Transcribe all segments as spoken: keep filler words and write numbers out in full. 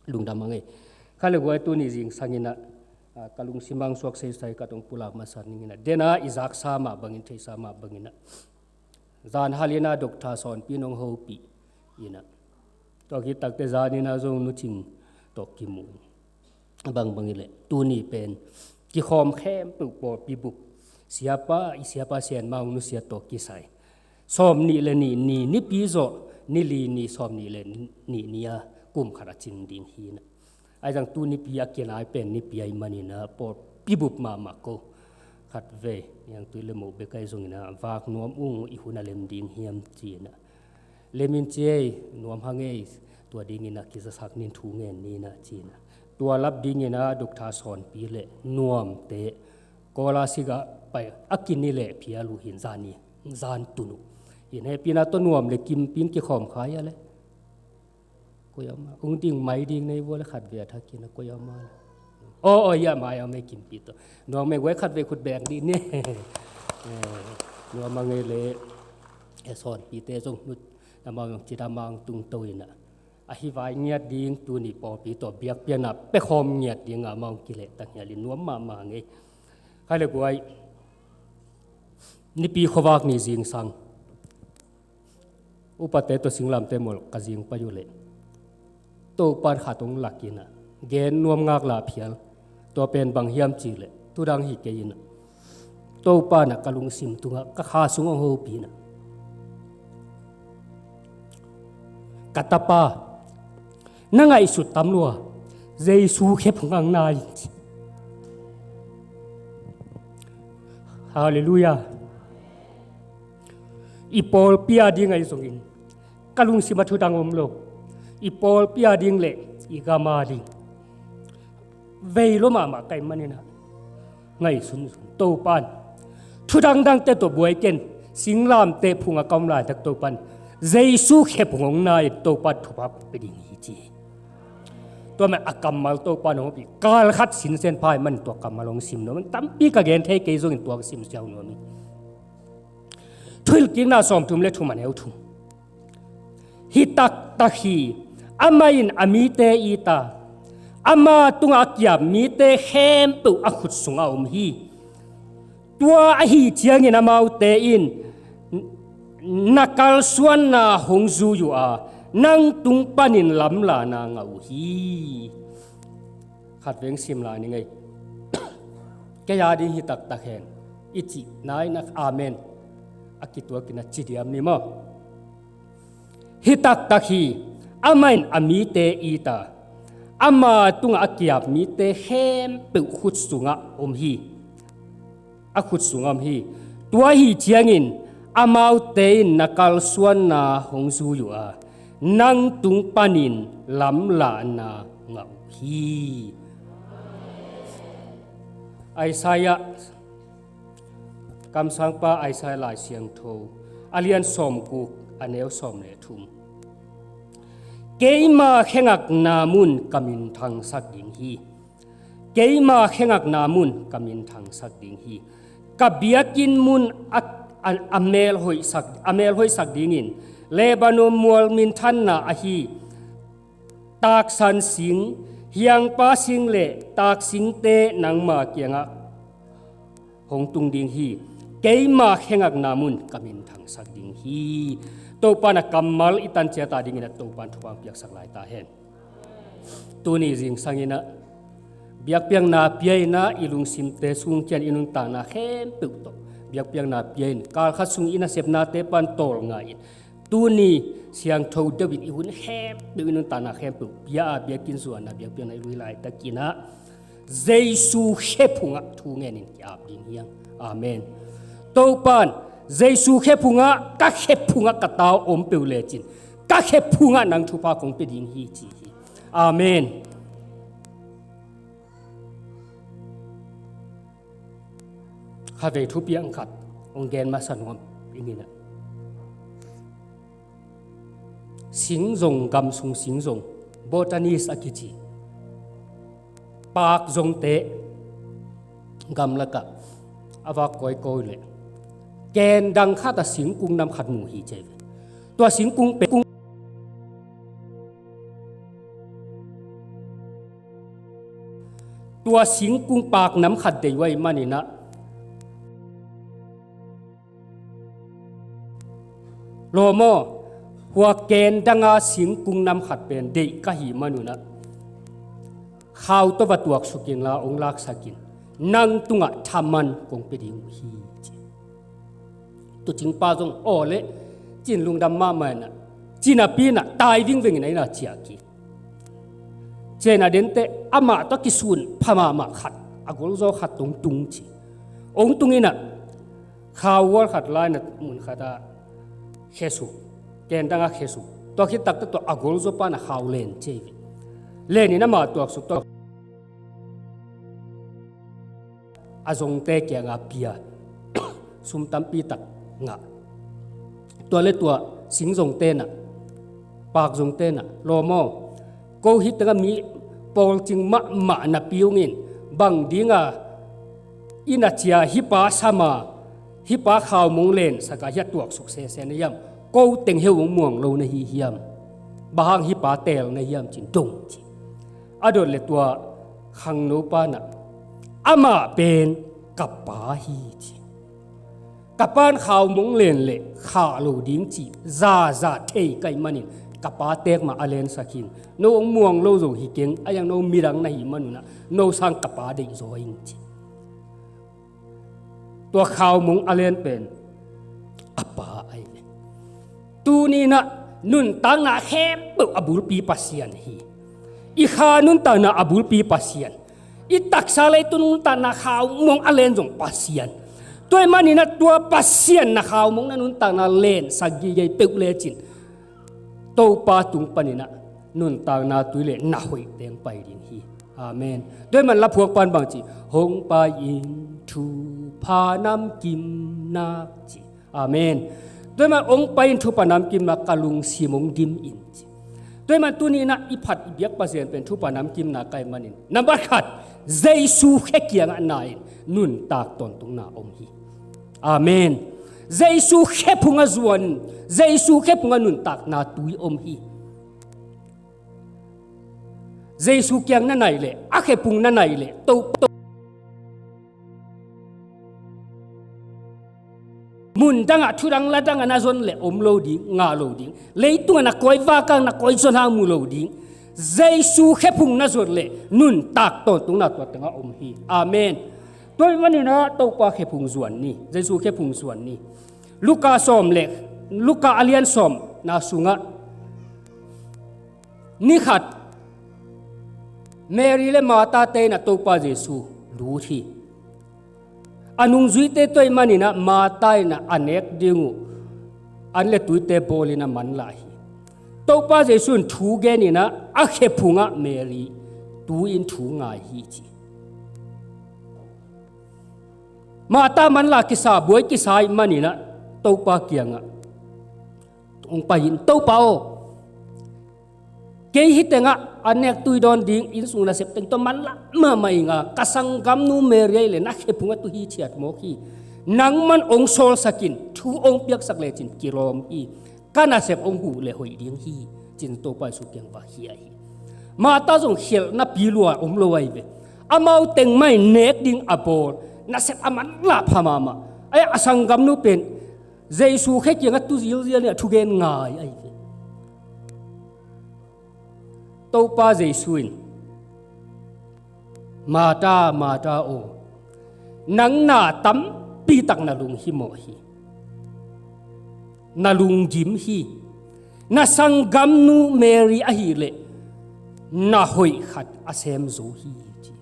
Lungdam a ngei. Kha le guai, tuni zingsang in ah, ah, ka lungsim ah suak seisai ka tong pulak masa ning in ah, den a i zaksa mah bangin, theisa mah bangin ah, zan hal in ah Doctor Sawnpi nong hopih in ah, tua khit takteh zan in ah zong Nu Cing tawh kimu in, bangbang hi leh tuni pen kikhawm khempeuh pawlpi bup, siapa, i siapa Sian Mang nusia tawh kisai sawm nih le nih ni, nipi zawh ni li ni, sawm nih le nih ni a kum khat a cing ding hi in ah, ahi zong tu nipi a kinai pen nipi ahih manin ah pawlpi bup mahmah ko. Khatvei niangtui le moh bek ahi zongin ah vak nuam ung, i hun a lem ding hiam ci in ah, lem in ci ei, nuam hang ei, tua dingin ah kizasak nin, thu ngen ni in ah ci in ah, tua lap dingin ah Doctor Sawnpi le Nuamte Kolasib ah pai a, kini le phial uh hi in, zan ni, zan tun uh hi in, hehpihna tawh Nuam le Kimpi in kikhawm kha a le. Koi a om a, ung ding mai ding nei vua le, khatvei a thak in ah koi a om a le. Aw, aw, hiah mai a om ei, Kimpi tawh. Nuam ei guai, khatvei khut beng dih ni. Eh, nuam a ngei le, eh, Sawnpite zong lut, amau zong cidam a tung to in ah, a hi vai ngiat ding, tuni pawlpi tawh biakpiakna pia khawm ngiat ding a amau kilehtak hial in, nuam mahmah ngei. Kha le guai, nipi khuavak ni zingsang, upate tawh singlamteh mol ka zing pai uh leh, Topa in khat hong lak in ah, gen nuam ngak la phial. Tua pen bang hiam cih leh, tu dang hi kei in ah, Topa in ah ka lungsim tungah, ka kha sung hong hopih in ah, "Ka tapa, na ngaihsut tam lua, Jesu khe phungah hong na in," ci. Halleluiah. I pawlpi a ding ahi zongin ka lungsim ah thu dang om lo. I pawlpi a ding le i gam a ding vei lua mahmah ka hih manin ah, ngaihsun zong Topa in thu dangdangte tawh buai ken, singlamteh phungah ka om laitak Topa in Jesu khe phung hong na in, Topa in thupha pia ding hi ci hi. Tua mah a kammal Topa in hong hopih, kal khat sinsen pha ahih manin tua kammal hong sim nuam in, tampi ka gen thei kei zongin tua ka sim siau nuam hi. Thuhilhkikna sawmthum le thum, a neu thum. Hi taktak hi, amah in a mite it a, ama tungah a ki-ap mite khempeuh a khut sungah om hi. Tua ahih ciangin amaute in na kalsuanna hong zui uh a, nang tung panin lamlahna ngah uh hi. Khatvei sim lai ni ngei. Kei a ding hi taktak hen, i cihna in ah amen a kituakin a ci diam ni maw? Hi taktak hi, amah in a mite it a, ama tungah a ki-ap mite khempeuh khut sungah om hi. A khut sungah om hi. Tua ahih ciangin amaute in na kalsuanna hong zui uh a, nang tung panin lamlahna ngah uh hi. Isaiah, kamsangpa Isaiah Lai Siangtho, a lian sawmguk, a neu sawm le thum. Keima khe ngakna mun ka minthangsak ding hi. Keima khe ngakna mun ka minthangsak ding hi. Ka biakinn mun a, a, a melhoihsak, a melhoihsak dingin Lebanon mual minthanna ahi taksan sing, hiangpa sing le taksingte nangma kiangah hong tung ding hi. Keima khe ngakna mun ka minthangsak ding hi. Topa in a kammal i tan ciat a dingin a Topa in thupha piaksak lai ta hen. Tuni zingsang in a biakpiakna pia in a, i lungsimte sung kiang i nuntakna khempeuh tawh biakpiakna pia in, kal khat sung i nasepnate pan tawlnga in, tuni siangtho deuh in i hun khempeuh, i nuntakna khempeuh pia a, biakinn zuanna, biakpiakna i lui laitakin a Jesu khe phungah thu ngenin ki-ap ding hi hang. Amen. Topa in Jesu khe phungah, ka khe phungah ka ta om peuh lecin, ka khe phungah nang thupha kong pia ding hi ci hi. Amen. Khatvei thupiang khat hong gen masa nuam ing in a, singzong, gam sung singzong, botanist a kici, paak zongte gamlakah a vak kawikawi leh ken dang khat a singkung nam khat mu hi ci ve. Tua singkung pen, kung Tua singkung pak nam khat deih uh ahih manin ah, lawm aw, hua ken danga singkung nam khat pen deih ka hih manun ah, khau tawh va tuaksuk inla hong laksak in, nang tungah thaman kong pia ding uh hi, ci. Tuucingpa zong aw leh, ci-in lungdam mahmah in ah, ci napi-in ah tai vingveng in ah inn ah ciah kik. Ciah in ah, a denteh amah tawh kisun pha mahmah khat, a golzaw khat hong tung, ci. Hong tung in ah, khau gual khat la-in ah, mun khat ah khesuk, ken dangah khesuk. Tua khit takteh tua a golzaw pa'n ah khau len ciai ve. Len in amah tuaksuk, tua a zongte kiangah pia, sum tampi tak ngah. Tua leh tua sing zongte'n ah, pak zongte'n ah, lawm aw, ko hih tengah mi pawlcing mahmah napi hong in, bang dinga inn ah ciah hih pa sam a, hih pa khau mong lensak a, hih ah tuaksuk sese na hiam? Ko teng heuh hong muang lo na hi hiam? Bang hang hih pa teel na hiam, ci-in dong, ci. A dot leh tua khangno pa'n ah, amah pen ka pa hi, ci. Ka pa'n khau mong len leh khah lo ding cih zaza thei ka hih manin, ka pa teek mah a lensak hi in. No hong muang lo zo hi keng, a hiang no midang na hih manun ah, no sang ka pa deihzaw ing, ci. Tua khau mong a len pen a pa ahi ve. Tuni-in ah nuntakna khempeuh a bulpi Pasian hi. I kha nuntakna a bulpi Pasian, i taksa leitung nuntakna khau mong a len zong Pasian. Tua ahih manin ah tua Pasian na khau mong na nuntakna lensak gige peuh lecin, Topa tung panin ah nuntakna tui leh na hoih teng pai ding hi. Amen. Tua ahih manin laphuak pa'n bang ci? Hong pai in thupha namkim nak, ci. Amen. Tua ahih manin hong pai in thupha namkim nak, ka lungsim hong dim in, ci. Tua ahih manin tuni-in ah i phat i biak Pasian pen thupha namkim nak ahih manin, nambat khat, Jesu khe kiangah na in, nuntak tawntungna om hi. Amen. Jesu khe phungah zuan, Jesu khe phungah nuntakna tui om hi. Jesu kiang na naih leh, a khe phung na naih leh, to, to, mun dangah, thu dang la dangah na zon leh om lo ding, ngah lo ding. Leitungah na kawi, vakang na kawi zon hang mu lo ding. Jesu khe phung na zuan leh nuntak tawntungna tua tengah om hi. Amen. Tua ahih manin ah Topa khe phung zuan ni, Jesu khe phung zuan ni. Luka sawm leh, Luka a lian sawmna sungah, ni khat Mary leh Martha-te in ah Topa Jesu lut hi. A nungzuite tua ahih manin ah Martha in ah a nek ding uh an leh tuite bawl in ah manlah hi. Topa Jesu in thu gen in ah a khe phungah Mary tu-in thu ngai hi, ci. Martha manlah kisa, buai kisa ahih manin ah Topa kiangah hong pai in, Topa aw, kei hih tengah a nek tui dawn ding, inn sung nasep teng tawh manlah mahmah ing a, ka sanggamnu Mary ahi leh na khe phungah tu hithiat mawk hi. Nangman hong sawlsak in, thu hong piaksak lecin kilawm hi. Ka nasep hong huh leh hoih ding hi, ci-in Topa Jesu kiang va khia hi. Martha zong khialhna pi lua om lo ahi ve. Amau teng mah in nek ding a bawl, nasep a manlah pha mahmah. Ahi a, a sanggamnu pen Jesu khe kiangah tu zilzial in ah thugen ngai ahi ve. Topa Jesu in, Martha, Martha aw, nang na tampi tak na lunghimawh hi. Na lunggim hi. Na sanggamnu Mary ahih leh na hoih khat a sem zo hi, ci.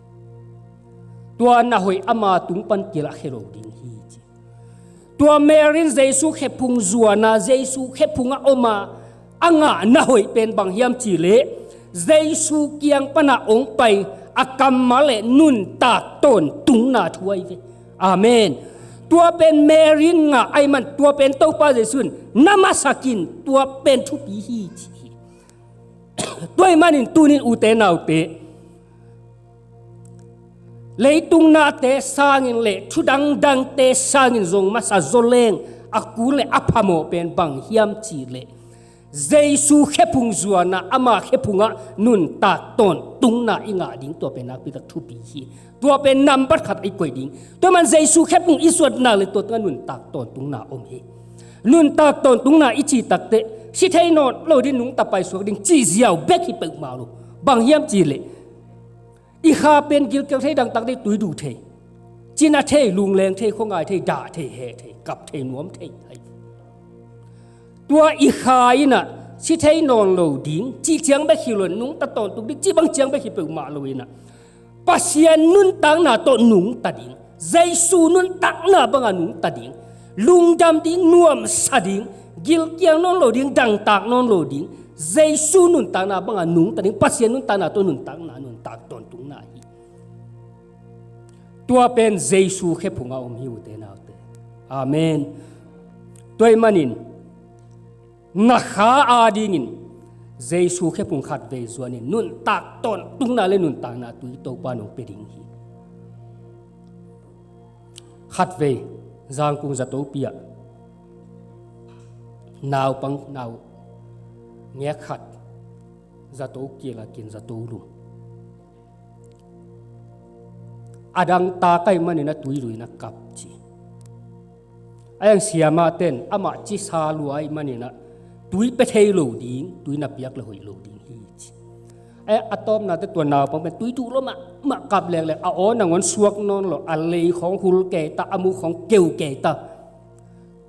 Tua na hoih ama tung pan kilakkhia lo ding hi, ci. Tua Mary in Jesu khe phung zuan a, Jesu khe phungah om a, a ngah na hoih pen bang hiam cih leh, Jesu kiang pan ah hong pai a kammal leh nuntak tawntungna thu ahi ve. Amen. Tua pen Mary in ngah ahih man, tua pen Topa Jesu in na masak in, tua pen thupi hi, ci hi. Tua ahih manin tuni-in ute naute, leitung nate sangin leh thu dangdangte sangin zong masa zaw leng, a kul leh a phamawh pen bang hiam cih leh, Jesu khephung zuanah ama khephungah nuntak tawntungna i ngah ding, tua pen nakpi tak thupi hi. Tua pen nambat khat i koih ding. Tua man Jesu khephung i zuat nak le tua tungah nuntak tawntungna om hi. Nuntak tawntungna i cih takteh si thei nawn lo ding, nungta paisuak ding cih ziau bek hi peuhmah lo. Bang hiam cih leh i kha pen gilkial thei, dangtak thei, tui duh thei, cina thei, lungleng thei, khuangai thei, dah thei, heh thei, kap thei, nuam thei, thei. Tua i kha in ah si thei nawn lo ding cih ciang bek hi lo, nungta tawntung ding cih bang ciang bek hi peuhmah lo in ah Pasian nuntakna tawh nungta ding, Jesu nuntakna bangah nungta ding, lungdam ding, nuamsa ding, gilkial nawn lo ding, dangtak nawn lo ding, Jesu nuntakna bangah nungta ding, Pasian nuntakna tawh nuntakna, nuntak tawntungna hi. Tua pen Jesu khephungah om hi, ute naute. Amen. Tua ahih manin na kha adingin Jesu khephung khatvei zuanin, nuntak tawntungna le nuntakna tui Topa nong pia ding hi. Khatvei, Zangkung zatopi ah naupang, nau ngek khat zato kil ah kin zato lum. A dangtak ahih manin a tui lui in a kap ci. A hiang siamahte in amah cisa lua ahih manin a tui pia thei lo ding, tui na piak le hoih lo ding hi ci. A hiang a tawpnate tua naupang pen tui duh lua mahmah, kap lengleng a aw nangawn suak nawn lo, a lei khawng hul kei ta, a muk khawng keu kei ta.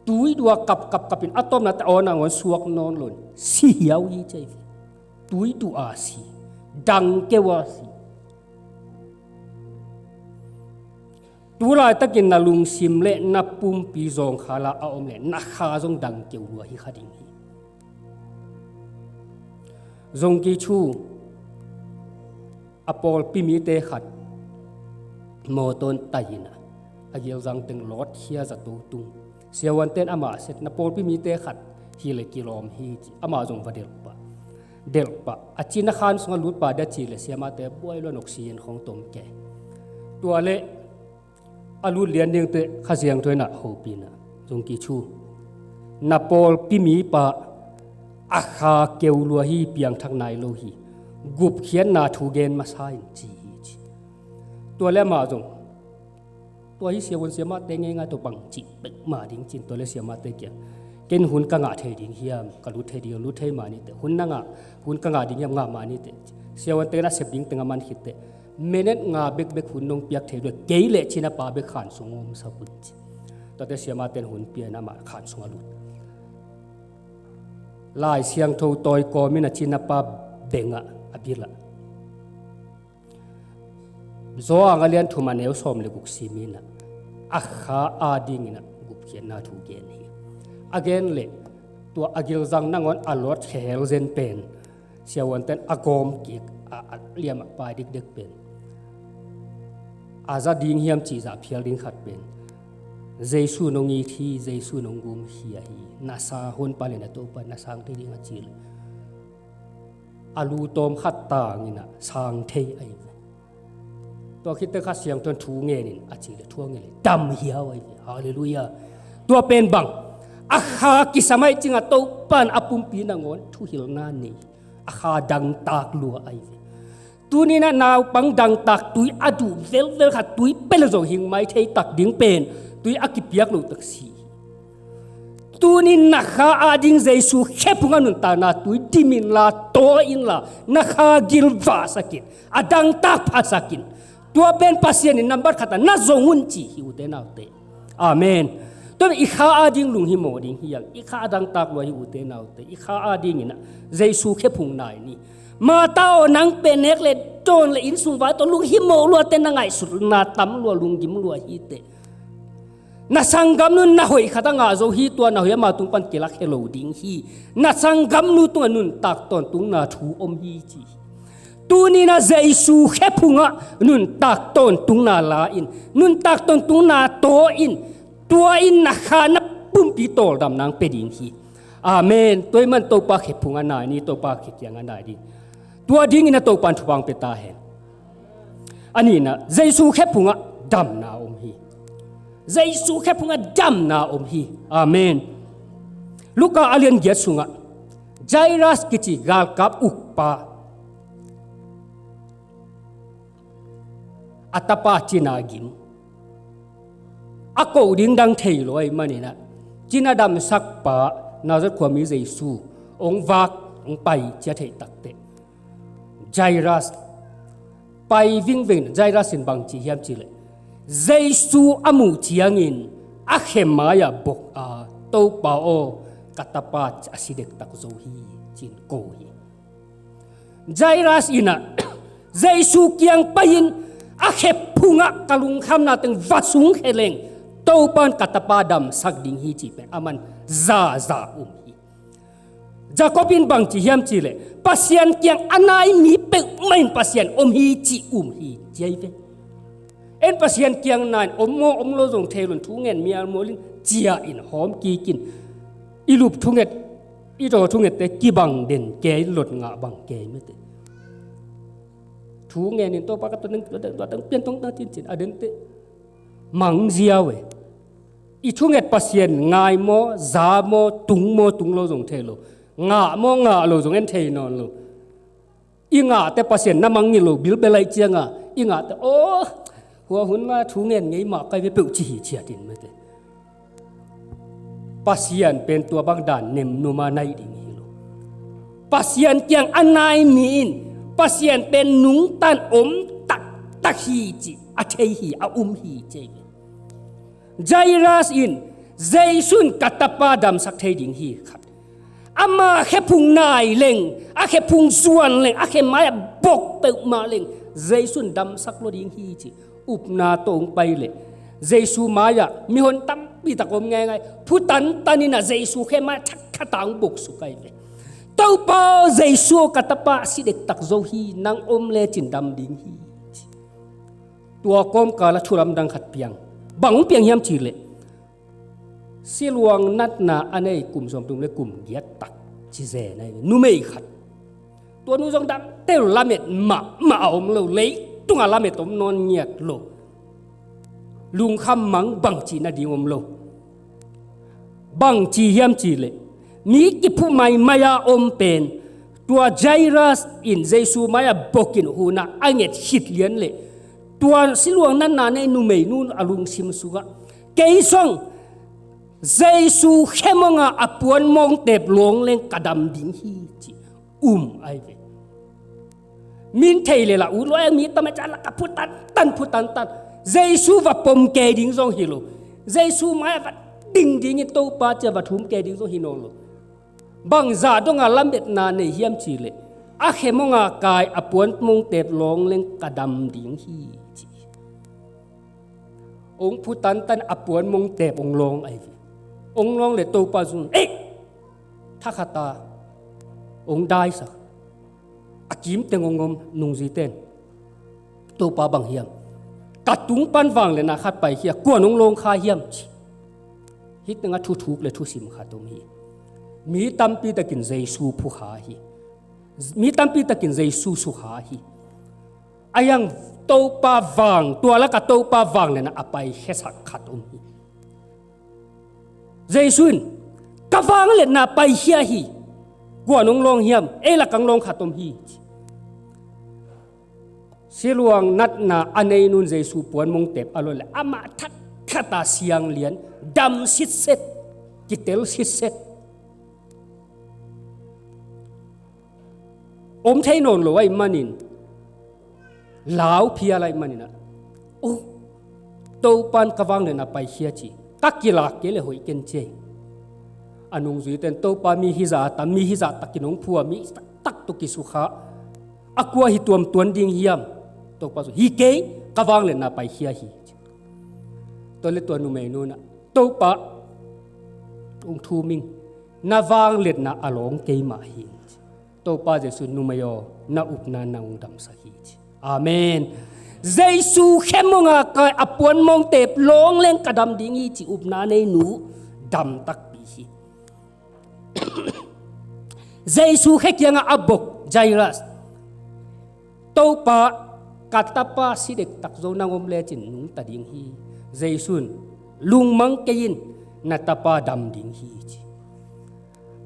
Tui duh a kap kap kap in a tawpnate a aw nangawn suak nawn lo in si hiau hi ci. Tui duh a si, dang keu a si. Tu laitakin na lungsim le na pumpi zawngkhal ah a om le na kha zong dang keu lua hi kha ding hi. Zong kichu, a pawlpi mite khat mawtaw in tai in a, a gilzang teng lawtkhia zato tung. Siavuante in amah a set, na pawlpi mite khat hi le kilawm hi ci, amah zong va delh pah. Delh pah. A cina khan sungah lut pah dia ci le siamahte buai lua in oxygen khawng tom kei. Tua le a lut lian ding teh Kha Siangtho in a hopih in a, zong kichu, na pawlpi mipa a kha keu lua hi, piangthak nai lo hi, gupkhiatna thu gen masa in ci hi ci. Tua le amah zong, tua hi siavun siamahte ngeingai tawh bang cih pek mah ding ci in, tua le siamahte kiang, ken hun ka ngah thei ding hiam, ka lut thei ding, lut thei mah ni teh, hun na ngah, hun ka ngah ding hiam, ngah mah ni teh. Siavuante in a sep ding teng a man khit teh, minute nga bekbek hun nong piak thei lua, kei le cina pa bek khan sung om sak un ci. Tuate siamahte in hun pia in amah khan sung a lut. Lai Siangtho tawi kawm in a cina pa beng ah a bil ah, Johan a lian thum a neu sawm le guk sim in a, a kha adingin a gupkhiatna thu gen hi. A gen le tua a gilzang nangawn a lawt khehel zen pen, siavuante in a gawm kik a, a liam ah pai dikdek pen, a za ding hiam cih zah phial ding khat pen, Jesu nong it hi, Jesu nong gumkhia hi, na sa, Honpa le na Topa na sang thei ding a ci le, a lu tawm khat tang in a sang thei ahi ve. Tua khit teh Kha Siangtho in thu ngen in a ci le, thu a ngen le dam hiau ahi ve. Halleluiah. Tua pen bang, a kha kisam ahih ciangin Topa in a pumpi nangawn thuhilhna nei, a kha dangtak lua ahi ve. Tuni in a naupang dangtak, tui a duh velvel khat tui pia le zong hing mai thei tak ding pen tui a kipiak loh tak si. Tuni in na kha ading Jesu khephungah nuntakna tui dim inla, taw inla, na kha gilvahsak in, a dangtak phasak in. Tua pen Pasian in nambat khat ah na zong un ci hi, ute naute. Amen. Tua pen i kha ading lunghimawh ding hi hang, i kha a dangtak lua hi, ute naute. I kha adingin a Jesu khephung nai ni. Martha aw, nang pen nek le dawn le innsung vai tawh lunghimawh lua teh, na ngaihsutna tam lua, lunggim lua hi teh. Na sanggamnu in na hoih khat a ngah zo hi, tua na hoih ama tung pan kilak helo ding hi. Na sanggamnu tungah nuntak tawntungna thu om hi ci hi. Tuni in a Jesu khephungah nuntak tawntungna la in, nuntak tawntungna taw in, tua in na kha na pumpi tawldam nang pia ding hi. Amen. Tua ahih man Topa khephungah nai ni, Topa khe kiangah nai ding. Tua dingin a Topa in thupha pia ta hen. A nihna, Jesu khephungah damna om hi. Jesu khephungah damna om hi. Amen. Luka a lian giat sungah Jairus kici galkap ukpa, a tapa cina gim, a koh ding dang thei lo ahih manin ah, cina damsakpa, Nazareth khuami Jesu, hong vak, hong pai ci a theih takteh, Jairus pai vingveng. Jairus in bang ci hiam cih leh, Jesu a muh ciangin a khe mai-ah bok a, "Topa aw, ka tapa a si dektak zo hi," ci-in ko hi. Jairus in ah, Jesu kiang pai-in, "A khe phungah ka lungkhamna teng va sungkhe leng, Topa in ka tapa damsak ding hi," cih pen aman zaza um hi. Jakob in bang ci hiam cih leh, Pasian kiang a nai mi peuhmah in Pasian om hi cih um hi, ci ahi ve. En Pasian kiang nai in om maw om lo zong thei lo in, thungen mial mual in, ciah in, hawm kik in, i lup thunget, i daw thungette kibang den kei, lot ngah bang kei mete. Thungen in, "Topa ka tua dang, tua dang, tua dang pian tong dang," ci-in ci-in a dente mang ziau e. I thunget Pasian ngai maw, za maw, tung maw, tung lo zong thei lo. Ngah maw, ngah lo zong en thei nawn lo. I ngahte Pasian na mangngilh lo, bilbel ahih ciangin, i ngahte, "Aw, hua hun la thungen ngei mah ka hi ve," peuh ci hi ciat in mete. Pasian pen tua bang dan nemnum a nai ding hi lo. Pasian kiang a nai mi in Pasian pen nungta in om taktak hi cih a thei hi, a um hi, ci hi. Jairus in, "Jesu in ka tapa damsak thei ding hi," khat. Ama khe phung nai leng, a khe phung zuan leng, a khe mai-ah bok peuhmah leng, Jesu in damsak lo ding hi, ci upna tawh hong pai leh, Jesu mai-ah mihon tampi tak om ngeingai. Phu tantan in ah Jesu khe mai-ah thakkhata hong boksuk ahi ve. "Topa aw, Jesu aw, ka tapa a si dektak zo hi, nang om lecin dam ding hi," ci. Tua kawmkal ah thu lamdang khat piang. Bang hong piang hiam cih leh, siluang natna a nei kum sawmthum le kum giat tak ci zen ahi ve, numei khat. Tua nu zong dam teh lo, lamet mahmah a om lo, leitungah lamet om nawn ngiat lo. Lungkham mang, bangci nading om lo. Bangci hiam cih leh, mi kiphu maimai a om pen, tua Jairus in Jesu mai-ah bok in hun ah a nget khit lian leh, tua siluang natna nei numeinu in a lungsim sungah, "Kei zong Jesu khe mawngah a puan mawngteep lawng leng ka dam ding hi," ci um ahi ve. Min thei leh lah ut lo, mi tam a ciah lak ah phu tantan, phu tantan. Jesu va pom kei ding zong hi lo. Jesu mai-ah va ding dingin, "Topa," ci-a va thum kei ding zong hi nawn lo. Bang zah dongah lametna nei hiam cih leh, "A khe mawngah kai a puan mawngteep lawng leng ka dam ding hi," ci. Hong phu tantan, a puan mawngteep hong lawng ahi ve. Hong lawng leh Topa zong, "Eh, thakhata hong daisak, a kimteng hong om nungzuite in, 'Topa, bang hiam, ka tung pan vangliatna khat paikhia, kua'n hong lawng kha hiam?' ci." Hih tengah thuthuk le thusim khat om hi. Mi tampi takin Jesu phu kha hi. Mi tampi takin Jesu su kha hi. Ahi hang Topa vang, tua lakah Topa vangliatna a paikhiasak khat om hi. Jesu in, "Ka vangliatna paikhia hi, kua'n hong lawng hiam, ei lakah hong lawng khat om hi," ci. Siluang natna a neinu in Jesu puan mawngteep a lawn leh, amah thakkhata siang lian, dam sitset, kitel sitset. Om thei nawn lo ahih manin, lau phial ahih manin ah, "Oh, Topa'n ka vangliatna paikhia," ci. "Ka kilak kei leh hoih ken," ci. A nungzuite in, "Topa, mi hizah a tam, mi hizah takin hong phu a, mi taktak tawh kisukha a, kua hi tuamtuam ding hiam?" Topa zong, "Hi kei, ka vangliatna paikhia hi," ci. Tua leh tua numeinu in ah, "Topa, hong thum ing, na vangliatna a lawng keimah hi," ci. Topa Jesu in, "Numei aw, na upna in nang hong damsak hi," ci. Amen. Jesu khe mawngah kai a puan mawngteep lawng leng ka dam ding hi ci upna neinu dam takpi hi. Jesu khe kiangah a bok Jairus, "Topa, ka tapa si dektak zo, nang om lecin nungta ding hi." Jesu in, "Lungmang kei in, na tapa dam ding hi," ci.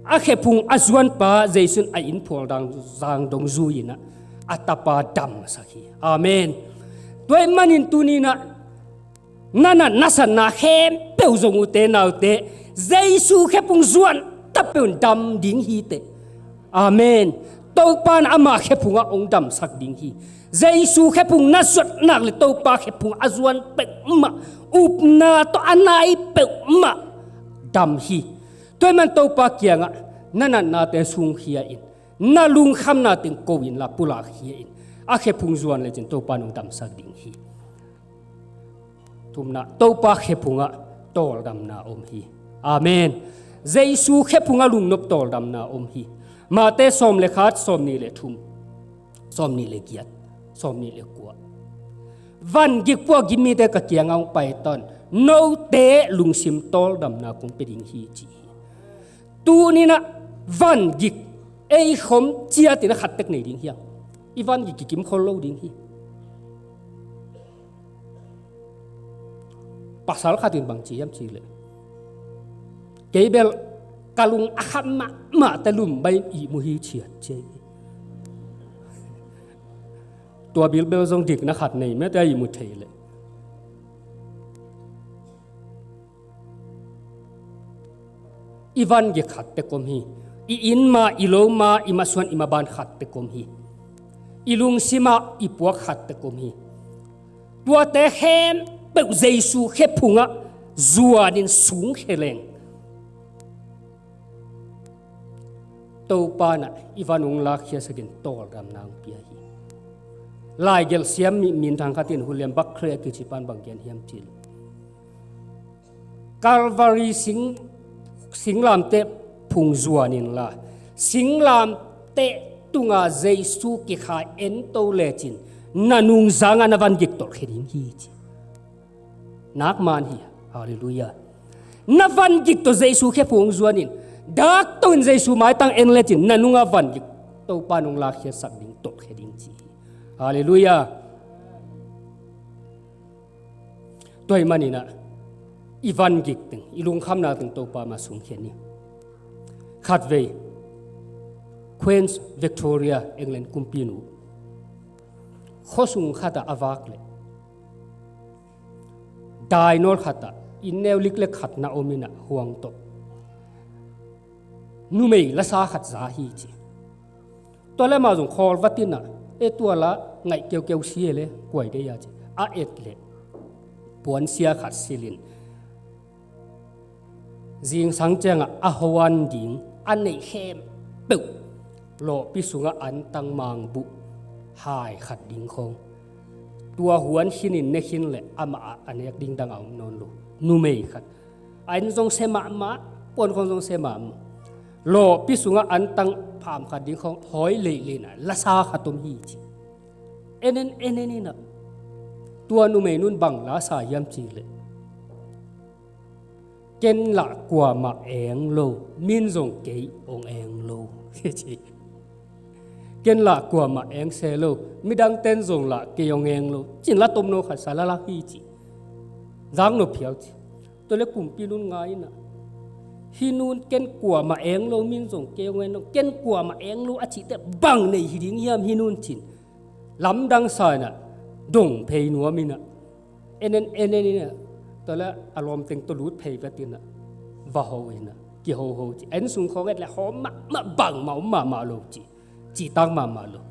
a khephung a zuanpa Jesu in a inn phual dang zang dong zui-in ah a tapa damsak hi. Amen. Tua ahih manin tuni-in ah na natna na satna khempeuh zong, ute naute, Jesu khephung zuan ta peuh in dam ding hi teh. Amen. Topa in ama khephung ah hong damsak ding hi. Jesu khephung na zuat nak leh Topa khephung a zuan peuhmah, upna tawh a nai peuhmah dam hi. Tua ahih manin Topa kiangah na natnate sungkhia in, na lungkhamna teng ko inla, pulakkhia in. A khephung zuan lecin Topa in hong damsak ding hi. Thumna, Topa khephungah tawldamna om hi. Amen. Jesu khephungah lungnop tawldamna om hi. Mate sawm le khat, sawm nih le thum, sawm nih le giat, sawm nih le kua. Van gik puak gim mite ka kiangah hong pai ta un, note lungsim tawldamna kong pia ding hi, ci hi. Tuni-in ah van gik ei khom ciatin a khat tek nei ding hiam? I van gik kikim khol lo ding hi. Pasal khat in bang ci hiam cih leh, kei bel ka lung a kham mahmah teh lumbai in ihmu hi, ci a ci hi. Tua bilbel zong dikna khat nei mah teh a ihmu thei leh. I van gik khat tek om hi. I inn mah, i lo mah, i masuan, i maban khat tek om hi. I lungsim ah i puak khat tek om hi. Tuate khempeuh Jesu khephungah zuanin sungkhia leng, Topa in ah i van hong lakkhiasakin tawldamna hong pia hi. Laigelh siam mi minthang khat in, William Barclay a kici pan bang gen hiam cih leh, Calvary sing, singlamteh phung zuan inla, singlamteh tungah Jesu kikhai en to lecin, na nungzangah na van gik tolhkhia ding hi, ci. Nak man hi. Halleluiah. Na van gik tawh Jesu khephung hong zuanin, dak to in Jesu maitang en lecin, na nungah van gik Topa in hong lakkhiasak ding, tolhkhia ding, ci hi. Halleluiah. Tua ahih manin ah i van gik teng, i lungkhamna teng Topa mah sungkhia ni. Khatvei, Queen Victoria, England kumpinu, khuasung khatah a vak leh, dainawl khatah, inn neu liklek khat na om in ah, huang tawh numei lasa khat za hi, ci. Tua leh amah zong khawl vat in ah, e, tua la ngaih keukeu si e le, kua hi dei a, ci. A et leh puansia khat silhin, zingsang ciangah a hoan ding a neih khempeuh, lawhpi sungah antang mangbuh hai khat ding khawng, tua huan khinin ne khin leh amah a nek ding dang a om nawn lo. Numei khat, a inn zong sia mahmah, puan khawng zong sia mahmah, lawhpi sungah antang pham khat ding khawng hawi leilei in ah lasa khat om hi, ci. En en, en en in ah, tua numei nu'n bang la sa hiam cih leh, ken lah kuamah eng lo, mi'n zong kei hong eng lo, ci. Ken lah kuamah eng se lo, midangte'n zong lah kei hong eng lo, ci-in la tomno khat sa la lak hi, ci. Zak nop phial, ci. Tua leh kumpinu in ngai in ah, hih nu'n ken kuamah eng lo, mi'n zong kei hong eng lo, ken kuamah eng lo a cih teh bang nei hi ding hiam hih nu'n, ci-in lamdang sa in ah, dong phei nuam in ah, en en, en en in ah, tua leh a lawmteng tawh lut phei vet in ah, va ho in ah, kihoho, ci. A inn sung khawng et leh hawm mahmah, bangmah om mahmah lo, ci. Cihtak mahmah lo.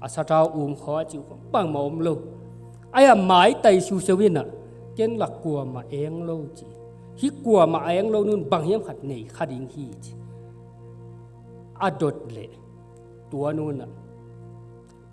A sathau um khawng, a cih khawng bangmah om lo. Ai-a maitai siusiau in ah, ken lah kuamah eng lo, ci. Hih kuamah a eng lo nu'n bang hiam khat nei kha ding hi, ci. A dot leh tua nu'n ah,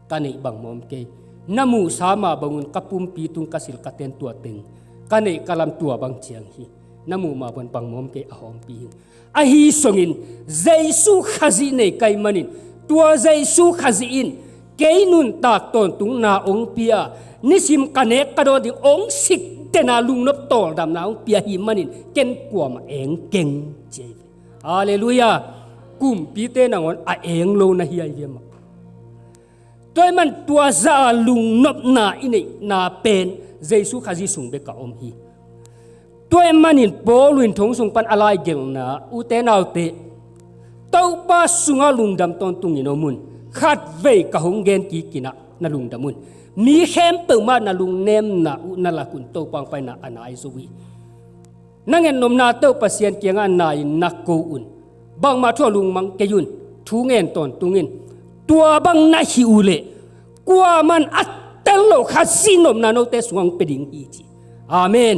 ka neih bangmah om kei. Na muhsa mah bangun ka pumpi tung ka silh ka ten tua teng, ka neih ka lam tua bang ciang hi. Na muh mah bangun bangmah om kei, a hawmpi hi ing. Ahi zongin Jesu Khazih nei ka hih manin, tua Jesu Khazih in kei nuntak tawntungna hong pia, nisim ka nek ka dawn ding hong sik den a, lungnop tawldamna hong pia ahih manin ken kuamah eng keng, ci hi. Halleluiah. Kumpite nangawn a eng lo na hi a, hi ve maw? Tua ahih man tua zah a lungnopna i neihna pen Jesu Khazih sung bek ah om hi. Tua ahih manin Paul in thong sung pan a laigelhna, ute naute, Topa sungah lungdam tawntungin om un. Khatvei ka hong gen kikin ah na lungdam un. Mi khempeuh mah na lungnemna uh na lak un, Topa hong paina a nai zo hi. Na ngen nopnate uh Pasian kiangah nai-in na ko un. Bangmah thu ah lungmang kei un. Thu ngen tawntung in. Tua bang na hih uh leh kuaman a tel loh Khazih nopna note sungah hong pia ding hi ci. Amen.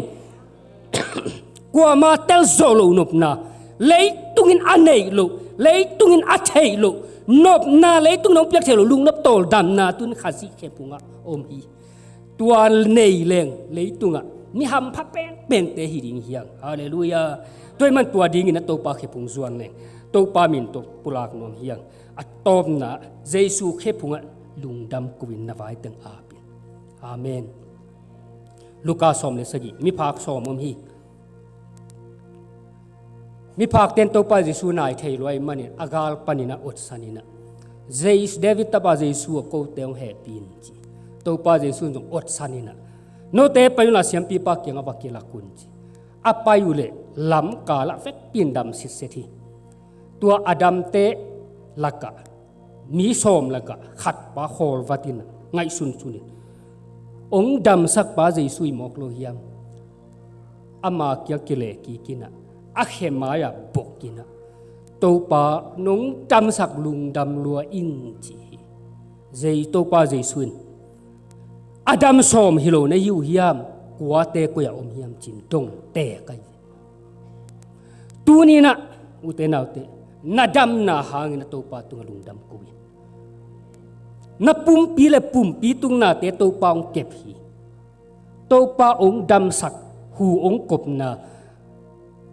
Kuama tel zawh loh nopna, leitungin a neih loh, leitungin a theih loh nopna, leitungin hong piak theih loh lungnop tawldamna tun Khazih khephungah om hi. Tua nei leng leitungah mi hampha penpente hi ding hi hang. Halleluiah. Tua ahih man tua dingin a Topa khephung zuan leng Topa min tawh pulak nuam hi hang. A tawpna, Jesu khephungah lungdam ko-in na vai teng ap in. Amen. Luka sawm le sagih, miphak sawm om hi. Miphakte'n Topa Jesu nai thei lua ahih manin a gal panin a otsan in ah, Jesu, David tapa Jesu aw, kote hong hehpih in ci. Topa Jesu in zong otsan in ah, note pai un la siampipa kiangah va kilak un ci. A pai uh leh lamkal ah vekpi in dam sitset hi. Tua a damte lakah mi sawm lakah khatpa khawlvat in ah ngaihsunsun in, hong damsakpa Jesu i mawk lo hiam? Ama kiang kileh kik in ah, a khe mai-ah bok in ah, Topa, nong damsak lungdam lua ing ci hi. Topa Jesu in, a dam sawm hi lo na hi uh hiam? Kuate koi-ah om hiam ci-in dong teek hi. Tuni-in ah, ute naute, na damna hangin a Topa tungah lungdam ko in. Na pumpi le pumpi tung nate Topa hong kep hi. Topa hong damsak, hu hong kopna,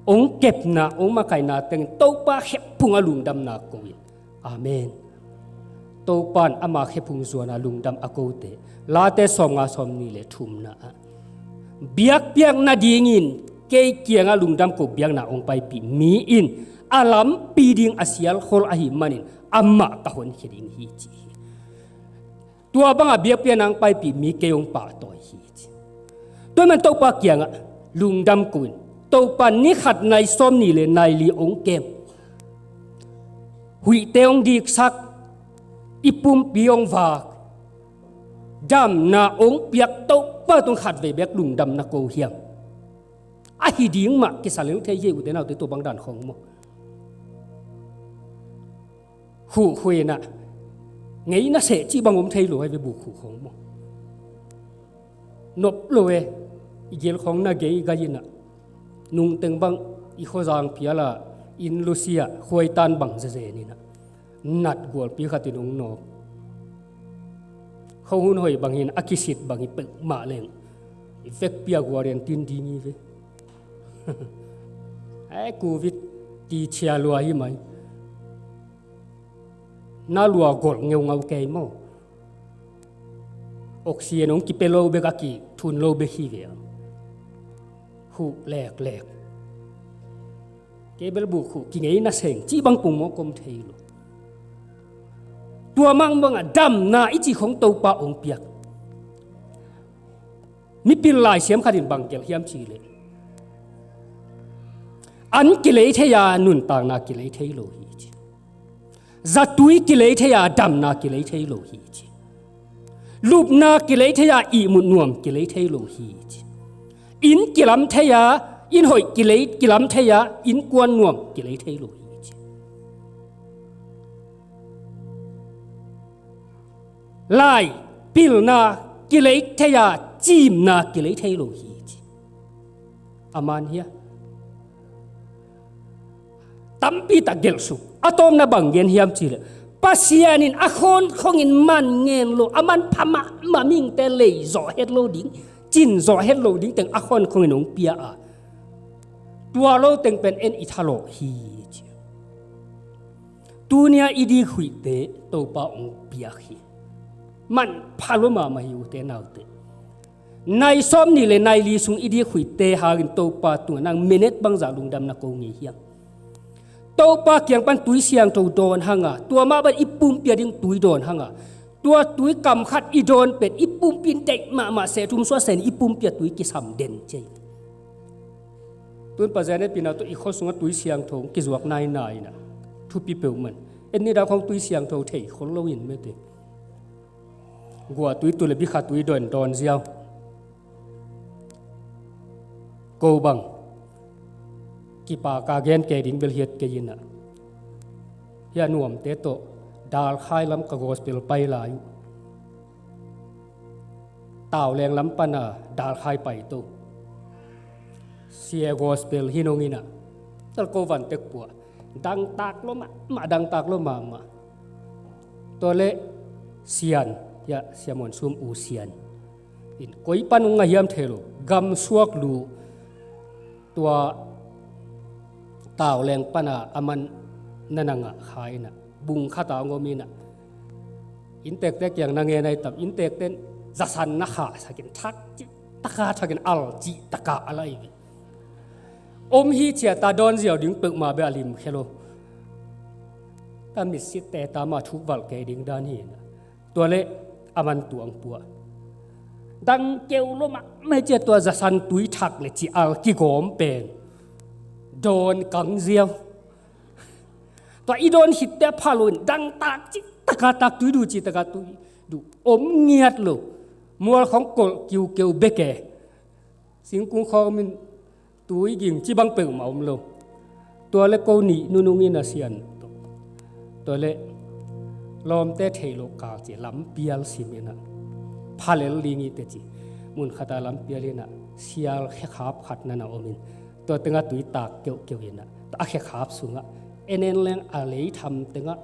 hong kepna, hong makaihna tengin Topa khephungah lungdamna ko in. Amen. Topa in ama khephung zuan a lungdam a kote, Late sawmnga, sawmnih le thumna ah, biakpiak nadingin kei kiangah lungdam ko biakna hong paipih mi in a lampi ding a sialkhol ahih manin amah ka honkhia ding hi ci hi. Tua bangah biakpiakna hong paipih mi kei hong pahtawi hi ci. Tua ahih man Topa kiangah lungdam ko in. Topa, ni khat nai sawmnih le nai li hong kem, huihte hong diksak, i pumpi hong vak, damna hong piak Topa tung khatvei bek lungdam na ko hiam? Ahi ding mah kisa lel thei hi, ute naute, tua bang dan khawng maw? Khuh khuh in ah, ngei na seh cih bang om thei lo hi ve, buk khuh khawng maw? Nop lo e, i gil khawng na gei gai in ah, nungteng bang i khuazang phial ah, inn lusia khuaitan bang zezen in ah, nat gualpi khat in hong nawk. Khuahun hoih bangin a kisit bang hi peuhmah leng, i vekpi a gualrian tin ding hi ve. Ai, Covid ti chia lua hi mai. Na lua golh ngeungau kei maw? Oxygen hong kipia lo bek a kithun lo bek hi ve. Khuh leklek. Kei bel buk khuh kingei na seng cih bang kung maw, kom thei lo. Tua mang bangah damna i cih khawng Topa hong piak. Mipil laisiam khat in bang gelh hiam cih leh, an kilei thei a, nuntakna kilei thei lo hi ci. Zatui kilei thei a, damna kilei thei lo hi ci. Lupna kilei thei a, ihmut nuam kilei thei lo hi ci. Inn kilam thei a, inn hoih kilei, kilam thei a, innkuan nuam kilei thei lo hi ci. Lai pilna kilei thei a, cimna kilei thei lo hi ci. A man hia? Tampi tak gelh suk. A tawpna bang gen hiam cih leh, Pasian in a khawnkhongin man ngen lo, a manpha mahmah mihingte lei zawh het lo ding, cin zawh het lo ding teng a khawnkhongin hong pia a, tua lo teng pen en i thalawh hi ci. Tuni-a i dik huihte Topa hong piak hi. Manpha lua mahmah hi, ute naute. Nai sawmnih le nai li sung i dik huihte hangin Topa tungah nang minute bangzah lungdam na ko ngei hiam? Topa kiang pan tui siangtho dawn hang a, tua mah bang i pumpi a ding tui dawn hang a, tua tui kam khat i dawn pen i pumpi in deih mahmah seh, thum suah seh in i pumpi a tui kisam den ci. Tun Pasian hehpihna tawh i khua sungah tui siangtho kizuak nainai in ah, Thupi peuhmah. En ni dang khawng tui siangtho thei khol lo in mete. Gua tui tu le bikha tui dawn dawn ziau. Ko bang kipak a gen kei ding bel hiat kei in ah, hia nuamte tawh Dalkhai lam ka gospel pai lai uh. Tauleng lam pan a Dalkhai pai to. Sia gospel hi nong in ah, tal ko van tek pua. Dangtak lo mahmah, dangtak lo mahmah. Tua le Sian, hia Sia Muan Sum U Sian in koi pan ung a hiam thei lo, gam suak lu. Tua Tauleng pan a aman na na ngah kha in ah, bung khat a ngom in ah, innteekte kiang na ngen ai tam, innteekte in zasan na khahsak in, thak cih taka thak in, al cih taka al ai ve. Om hi cia ta dawn ziau ding peuhmah beh a lim khe lo. Ta mitsitte ta mah thuk valh kei ding dan hi in ah. Tua le aman tuang pua. Dang keu lo mahmah cia tua zasan tui thak le ci al kigawm pen dawn kang ziau. Tua i dawn hitte a pha lo in dangtak cih taka tak tui duh cih taka tui duh. Om ngiat lo. Mual khawng kolh kiukeu bek e. Singkung khawng min tui ging ci bang peuhmah om lo. Tua le ko nih nunung in a Sian tawh. Tua le lawmte thei lo kal ci lampial sim in ah, phalel ding i te ci. Mun khat a lampial in ah sial khekhap khat na na om in, tua tengah tui tak keuhkeuh in ah, a khekhap sungah en en leng a lei tham tengah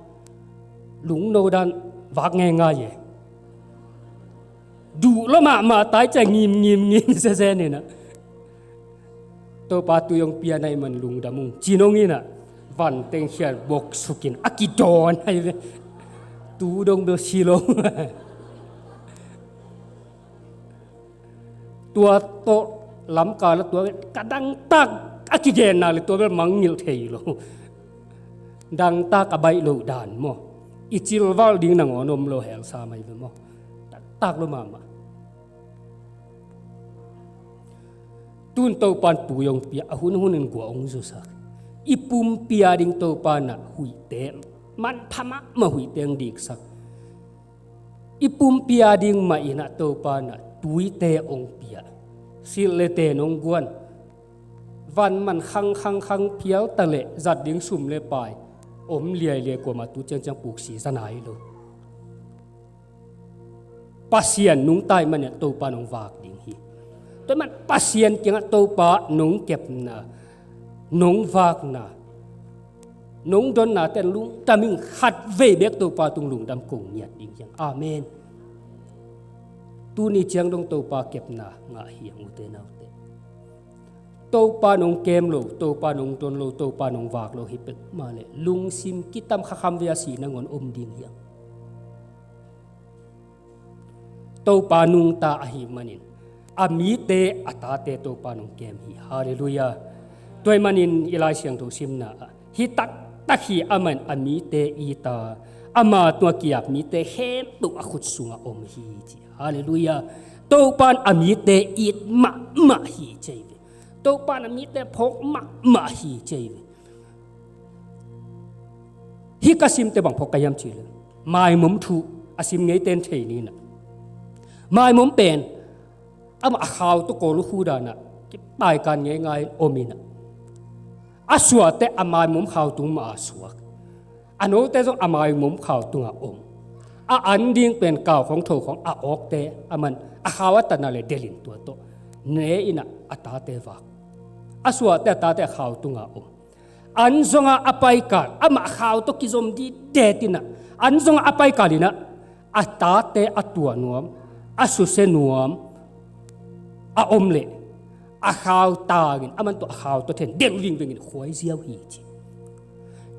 lungno dan vak ngeingai e. Duh lo mahmah tai cia ngim ngim ngim zezen in ah, Topa tui hong pia na hih man lungdam ung ci nong in ah, van teng khian bok suk in a kidawn hai ve. Tu dong bel si lo. Tua tawh lamkal a tua bel ka dangtak a kigenna le tua bel mangngilh thei lo. Dangtak a baih loh dan maw? I cilval ding nangawn om lo hel sa mai ve maw? Dangtak lo mahmah. Tun Topa in tui hong pia, a hun hun in gua hong zusak. I pumpi a ding Topa in ah huihte, manpha mahmah huihte hong diksak. I pumpi a ding mah in ah Topa in ah tuite hong pia. Silh le ten hong guan. Van man khang khang khang phial ta leh zat ding sum le pai om liailiai, kuamah tu ciangciang puksi za nai lo. Pasian nungta ahih manin Topa nong vak ding hi. Tua ahih man Pasian kiangah Topa nong kepna, nong vakna, nong donnate lungdam ing. Khatvei bek Topa tung lungdam ko ngiat ding hi hang. Amen. Tuni ciang dong Topa kepna ngah hi hang, ute naute. Topa nong kem lo, Topa nong don lo, Topa nong vak lo hi peuhmah leh lungsim kitam kha khamvei a sih nangawn om ding hi hang. Topa nungta ahih manin a mite a tate Topa nong kem hi. Halleluiah. Tua ahih manin i Lai Siangtho simna ah, hi taktak hi, amah in a mite it a, ama tungah ki-ap mite khempeuh a khut sungah om hi ci. Halleluiah. Topa in a mite it mahmah hi ci ahi ve. Topa in a mite phawk mahmah hi ci ahi ve. Hih ka simte bang phawk ka hiam cih leh, maimom thu a sim ngeite in thei ni in ah, maimom pen amah a khau tawh kawl uh khu dan ah kipaikan ngeingai om in ah, a suahte a maimom khau tung mah a suak. A note zong a maimom khau tungah om. A an ding pen kau khawng tho khawng a awkte, aman a khau a tatna leh delh in tua tawh ne in ah a tate vak. A suahte a tate a khau tungah om. An zongah a paikal, amah khau tawh kizom dihdet in ah, an zongah a paikal in ah, a tate a tua nuam, a susia nuam a om leh, a khau tangin, aman tua a khau tawh thei in delh vingveng in khuai ziau hi ci.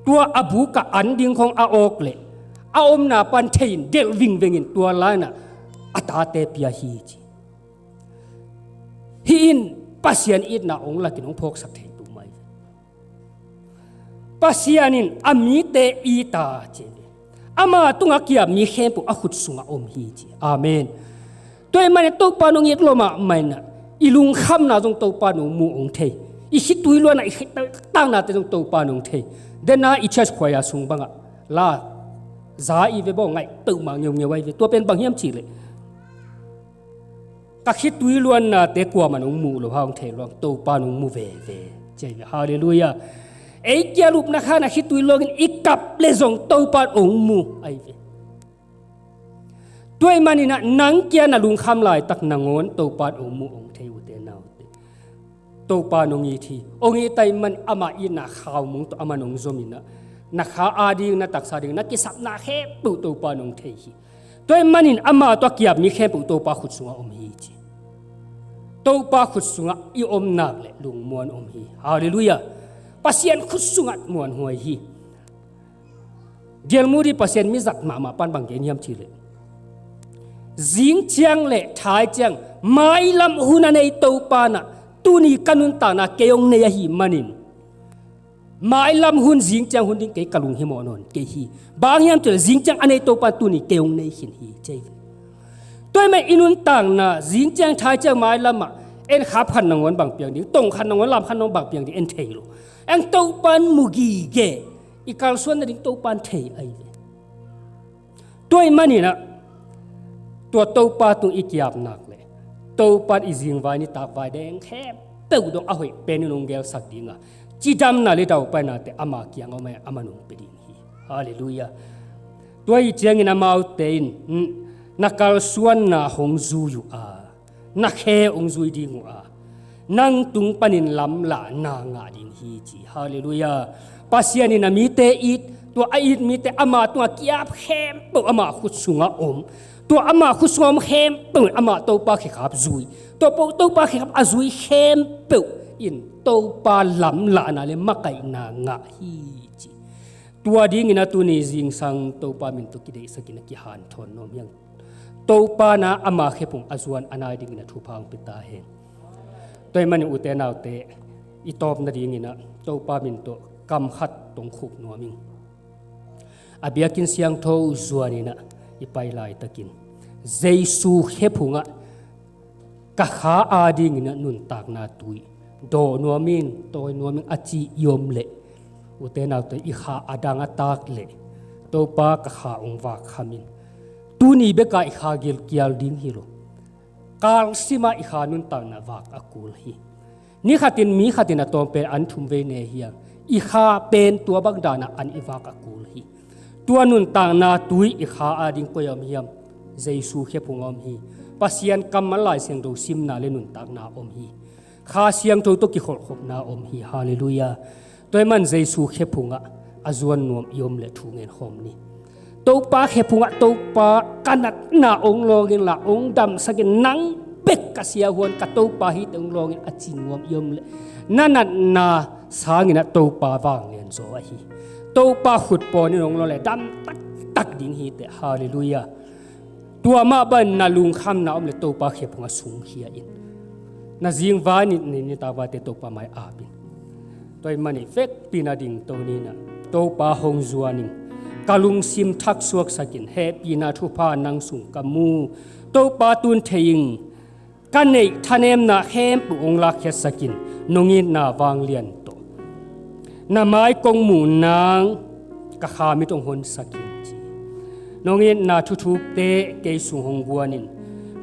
Tua a bukah an ding khawng a awk leh, a omna pan thei in delh vingveng in tua lai in ah a tate pia hi ci. Hih in Pasian itna hong lak in hong phawksak thei tum mai. Pasian in a mite it a ci hi. Ama tungah ki-ap mi khempeuh a khut sungah om hi ci. Amen. Tua ahih manin Topa nong it lo mahmah in ah, i lungkhamna zong Topa nong mu hong thei. I khitui luanna, i khitui taknate zong Topa in hong thei. Dena i church choir sung bangah la za i ve baw, ngaih peuhmah ngeungeu ahi ve. Tua pen bang hiam cihleh, ka khitui luannate kuaman hong muh lo hang, hong thei lo hang, Topa in hong mu veve ci ahi ve. Halleluiah. Ei kia lupna khan a khitui luangin i kap le zong Topa in hong mu ahi ve. Tua ahih maninah nang kia na lungkham laitak nangawn Topa in hong mu hong thei, ute naute. Topa in hong it hi. Hong it ahih man amah itna khaumung tawh aman hong zominah na kha ading, na taksa ding, na kisapna khempeuh Topa in hong thei hi. Tua ahih manin ama tawh a kiap mi khempeuh Topa khut sungah om hi ci. Topa khut sungah i om nak leh lungmuan om hi. Halleluiah. Pasian khut sungah muanhuai hi. Dialmudi Pasian mi zat mahmah pan bang gen hiam cihleh, zing ciang le thai ciang mailam hun a nei Topa nah tuni ka nuntakna kei hong nei ahih manin, mailam hun, zing ciang hun ding kei ka lunghimawh nawn kei hi. Bang hiam cihleh zing ciang a nei Topa tuni kei hong nei khin hi ci hi. Tua ahih man i nuntakna zing ciang, thai ciang, mailamah en khap khat nangawn bang piang ding, tong khat nangawn, lam khat nangawn bang piang ding en thei lo. Eng Topa in mu gige, i kalsuan nading Topa in thei ahi ve. Tua ahih maninah tua Topa tung i kiap nak leh Topa in i zingvai nitakvai deng khempeuh dong a hoih penin hong gelsak dinga, cidamna le daupainate ama kiangah om a, aman hong pia ding hi. Halleluiah. Tua ahih ciangin amaute in, "Na kalsuanna hong zui uh a, na khe hong zui ding uh a, nang tung panin lamlahna ngah ding hi," ci. Halleluiah. Pasian in a mite it, tua a it mite ama tungah kiap khempeuh ama khut sungah om. Tua ama khut sungah om khempeuh in ama Topa khekhap zui. Tua po Topa khekhap a zui khempeuh in Topa lamlahna le makaihna ngah hi ci. Tua dingin a tuni zingsang Topa min tawh kideihsakin a kihanthawn nuam hi hang. Topa na ama khephung a zuan a nai dingin a thupha hong pia ta hen. Tua ahih manin ute naute, i tawp nadinginah Topa min tawh kam khat tawh khup nuam ing. A biakinn siangtho zuaninah i pai laitakin Jesu khephungah ka kha adinginah nuntakna tui daw nuam ing, tawi nuam ing a ci i om leh, ute naute, i kha a dang a tak leh Topa ka kha hong vak kham in. Tuni beka i kha gilkial ding hi lo. Kalsima i kha nuntakna vak a kul hi. Ni khatin mi khatin a tawm pen an thum vei ne hi hang. I kha pen tua bang dana an i vak a kul hi. Tua nuntakna tui i kha ading koi a om hiam? Jesu khephung a om hi. Pasian kammal, Lai Siangtho simna le nuntakna a om hi. Kha Siangtho tawh kikholhkhopna a om hi. Halleluiah. Tua ahih man Jesu khephungah a zuan nuam i om leh thu ngen khawm ni. Topa khephungah, "Topa, ka natna hong lawng inla, hong damsak in, nang bek ka siahuan, ka Topa hi teh hong lawng in," a ci nuam i om leh, na natna sanginah Topa vanglian zaw ahi. Topa khut pawnin hong lawn leh dam taktak ding hi teh. Halleluiah. Tua mah bangin na lungkhamna om leh Topa khephungah sungkhia in. Na zingvai ni, ni, nitakvaite Topa mai ap in. Tua ahih manin vekpi-in a dingto ni-in ah, "Topa hong zuan ing, ka lungsim thak suaksak in, hehpihna thupha nang sung ka mu. Topa tun thei ing, ka neih thanemna khempeuh hong lakkhiatsak in, nong itna vanglian tawh. Na mai kong muh nang, ka kha mit hong honsak in," ci. Nong itna thuthukte kei sung hong guan in,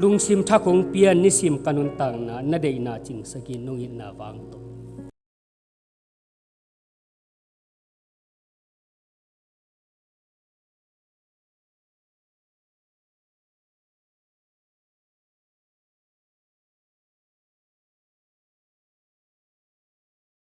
lungsim thak hong pia in, nisim ka nuntakna na deihna cingsak in, nong itna vang tawh.